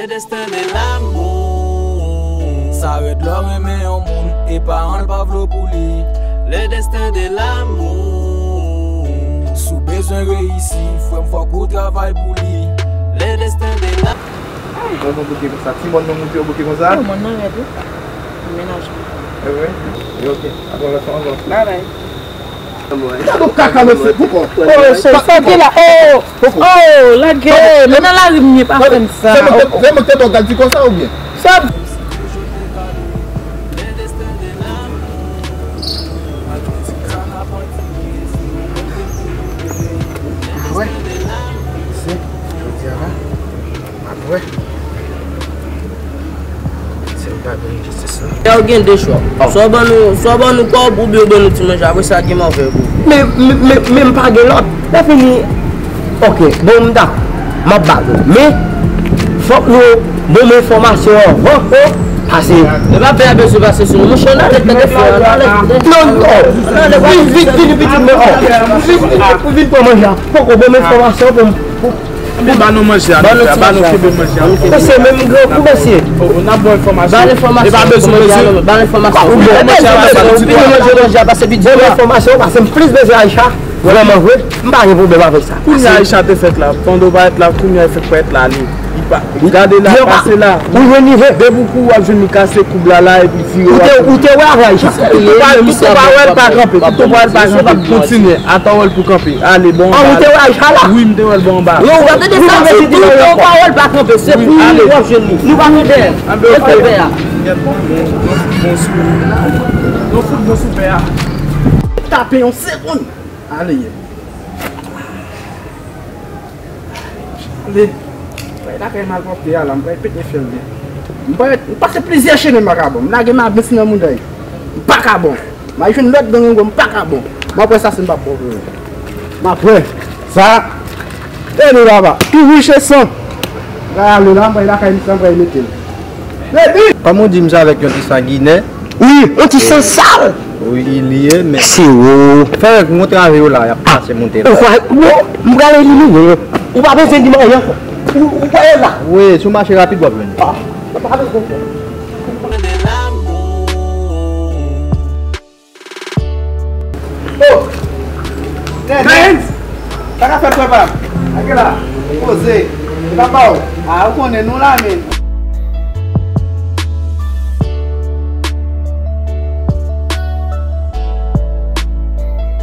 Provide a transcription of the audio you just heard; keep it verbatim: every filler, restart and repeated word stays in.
Le destin de l'amour. Sa rèd lè w renmen yon moun e paran l pa vle w pou li. Le destin de l'amour. Si w bezwen reyisi, frè m, fòk ou travay pou li. Le destin de l'amour. Ay, mwen bouke konsa. Ti mòn nan moute yo bouke konsa? Yo, mòn nan rèd, wi. Mennaj mwen. E vre? E ok. Apre lòt fwa ankò. Bye bye. Gade w kaka mesye, poukò? Oh, chè, sa gen la. Oh, oh, lage. Mwen nan lari m ye, pa fè m sa. Se mwen ki te ba w gad di konsa oubyen? Sa. Ah ouais. Se, jodi a la. Apre, se m pa gen jistis la. Lè w gen de chwa. Swa w ban nou, swa w ban nou kòb oubyen w ban nou ti manje. Apre sa, gen move gou. Men, men, men, men m pa gen lòt. Lè fini, ok, bon, m dakò. M ap ba nou. Men, fòk nou bon men enfòmasyon anvan. Pase. E pa fè a bezwen pase sou nou. Monchè, n ale tande fè a, n ale. Non, non. Vin, vin, vin, vin, vin, non. Vin, vin, vin, vin pran manje a. Poko bon men enfòmasyon pou m. Pou ba nou manje a, ba nou ti manje a, ba nou kenbe manje a. Mesye, menm gran kou, mesye. N ap ba w enfòmasyon. Ba l enfòmasyon. E pa bezwen bezwen. Ba l enfòmasyon. Ou bon manje a, pase piti manje a, pase piti manje a. Enfòmasyon, pase m plis bezwen Aisha. Vrèman vre, m pa gen pwoblèm avèk sa. Kounye a Aisha te fèt la, pandan w parèt la, kounye a fèk parèt la, li, li pa, gade la, pase la. Ou jwenn li vre. Depi w kouri, w ap jwenn li kase koub la, la, epi vire. Ou te, ou te wè avè Aisha. Tout ou pa, tout ou pa wè l pa kanpe, tout ou pa wè l pa kanpe, kontinye, ata w wè l pou kanpe. Ale, bon, anba. Ou te wè Aisha la? Wi, m te wè l, bon, anba. Yo, ou pa tande sa, tout ou pa wè l pa kanpe, se pou li w ap jwenn li. Nou pa nan dèyè. Anbe, ok. Bon, bon, bon, sou, yon fout bon sou pè a. Tape yon segonn. Ale, ye. Ale. Bay lakay malpwòpte a la, m pral pete fè l, men. M pral, m pase plizyè chemen m pa ka bon. M lage m avans nan mouda yo. M pa ka bon. M al jwenn lòt gang ankò, m pa ka bon. M ap wè sa si m p ap bon pou yo. M ap wè. Sa. Tande papa. Tou wouj e san. M pral ale la, m pral lakay misye, m pral mete l. Baby! Kòman w di misye avèk yon ti san ginè? Wi, yon ti san sal. Wi, li ye, men. Se ou. Fè w kontre avè yo la, y ap pase monte la. Ou kwè, bon, m pral elimine yo. Ou pa bezwen di m anyen ankò. Ou, ou kwè yo la? Wi, si w mache rapid, w ap jwenn yo. Ah, ou pa bezwen fè. Oh! Dens! Sa k ap fèt, frè pa m? Gade la. Poze. Se pa pa w. Ah, ou konnen nou la, men.